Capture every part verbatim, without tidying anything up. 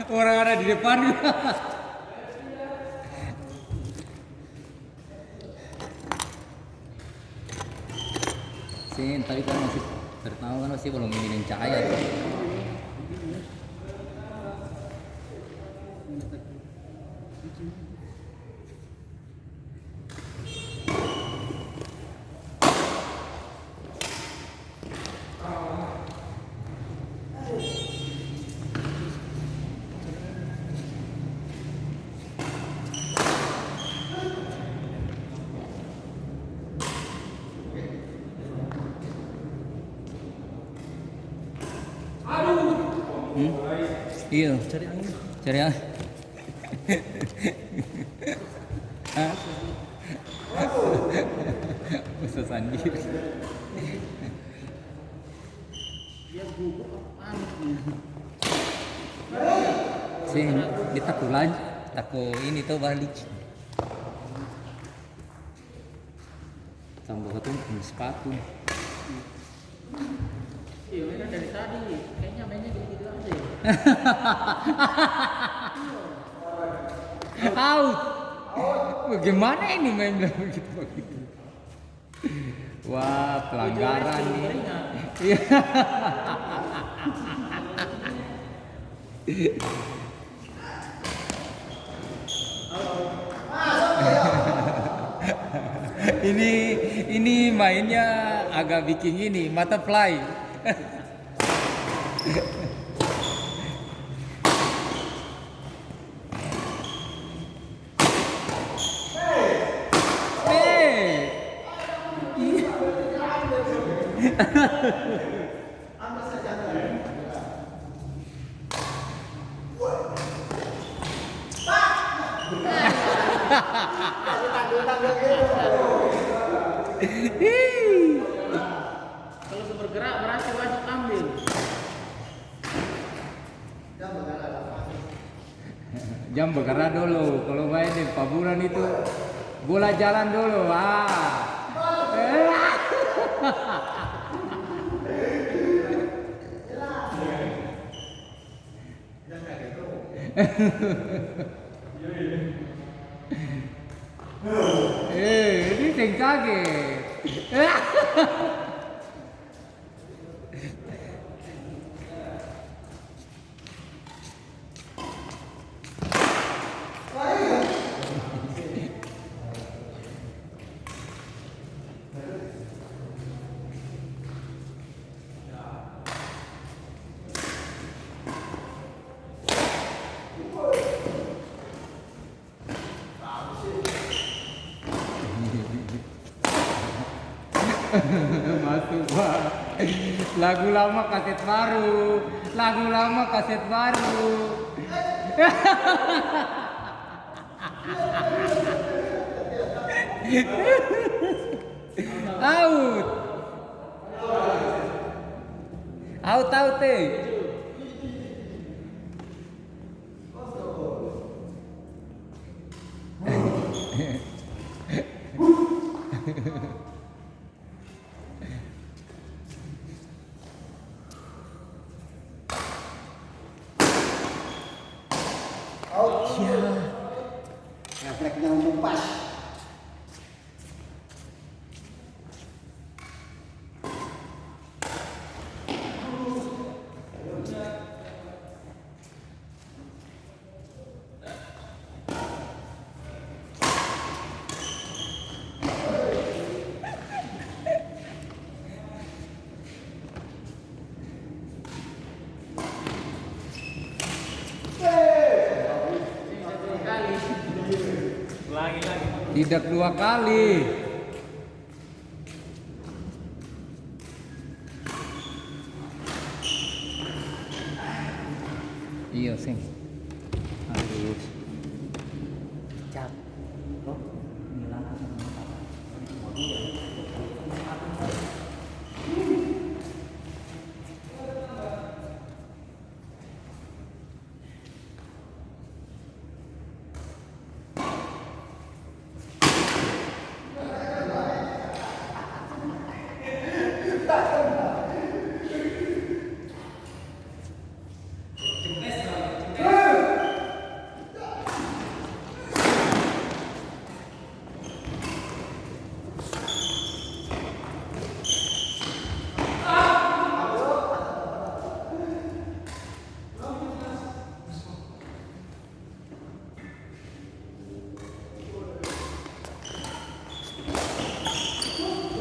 Orang ada di depan. Seng, tadi kan masih pertama kan masih belum ini deng cahaya. Hmm? Iya. Cari angin. Cari angin. Hah? Bisa sandiri. Seng, dia tako laju, tako ini to balik. Tambah katong pung sepatu. Iya, mainnya dari tadi, kayaknya mainnya gitu-gitu aja ya. Out. Bagaimana ini main bilang begitu, begitu? Wah, pelanggaran nih. Iya. Ini, ini mainnya agak biking ini, mata fly. Hei. Kalau su bergerak, berarti wajib ambil. Jang bagara dolo, kalo maeng deng paburan itu, bola jalan dolo, ah. Eh, ini seng kage. Masuk, Pak. Lagu lama kaset baru, lagu lama kaset baru. Out. Out, out, eh. Out. Ya. Refleksnya langsung pas. Tidak dua kali. Iya, seng. Harus cap. Loh, ini lampu sama apa?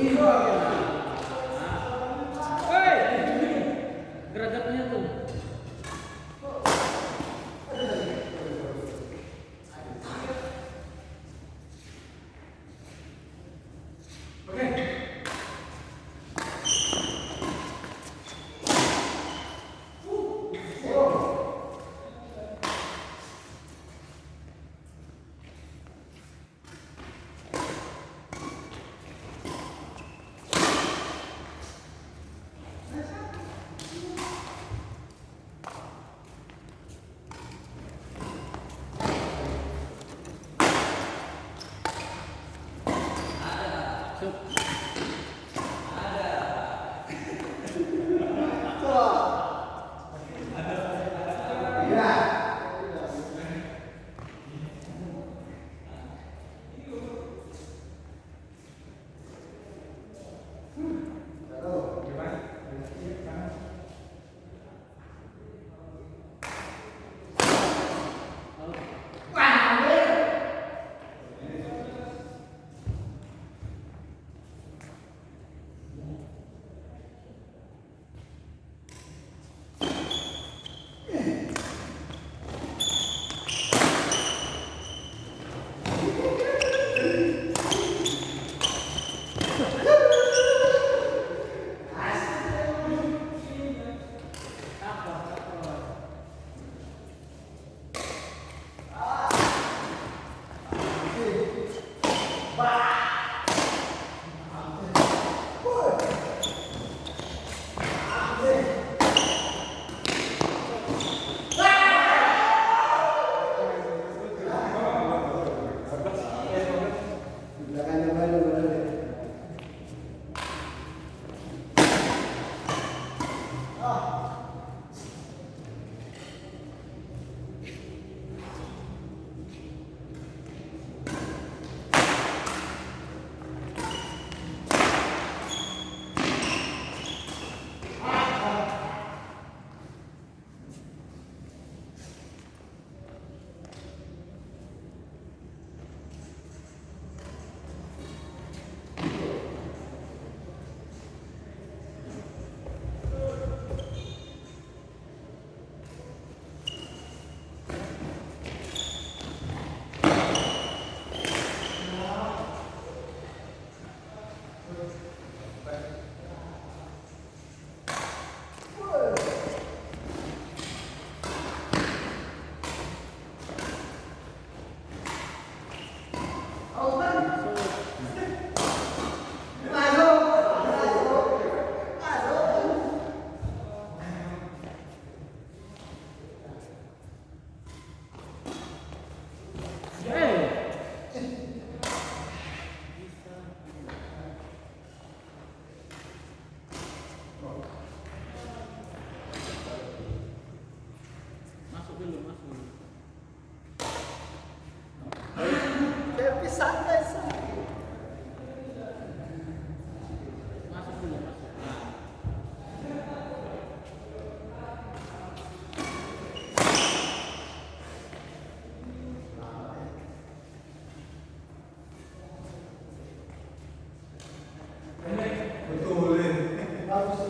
Hei, gerajaknya tuh. Masuk dulu, masuk dulu. Happy Sunday, Sunday. Masuk dulu, masuk. Betul, eh. Bagus.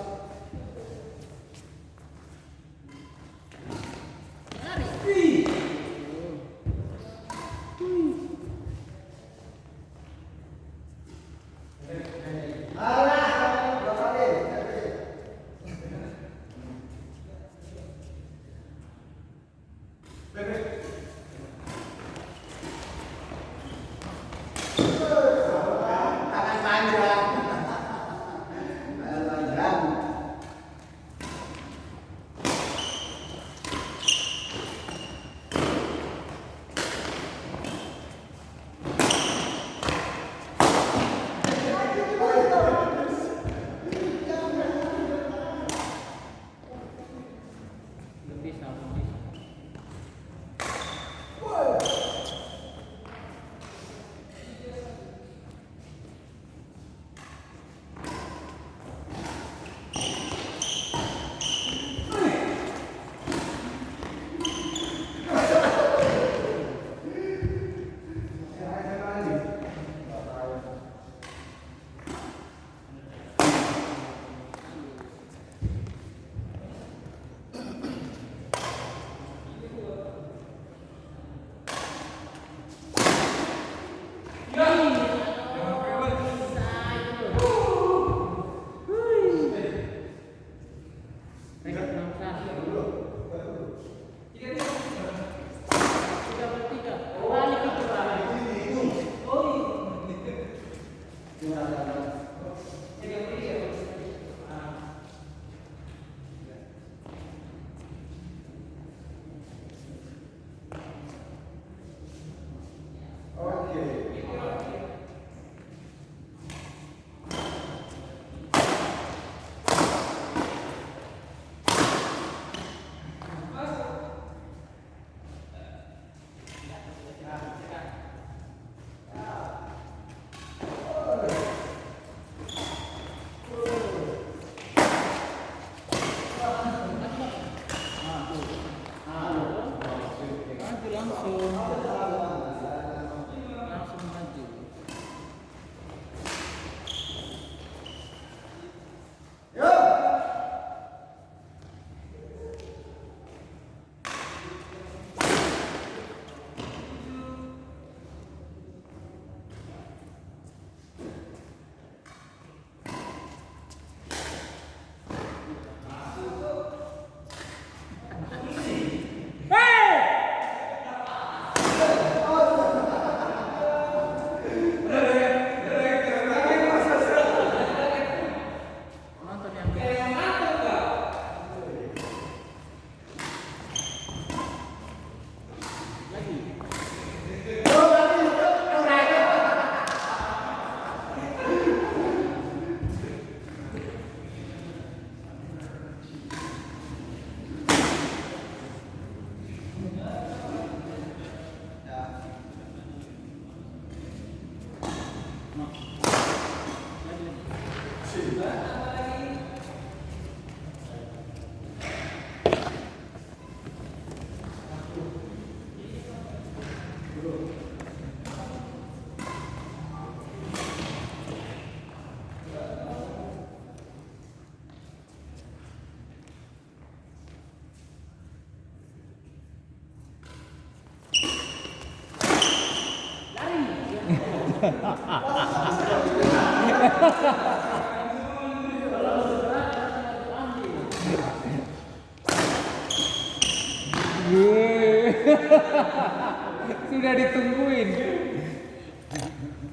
Sudah ditungguin.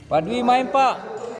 Pak Dwi main, Pak.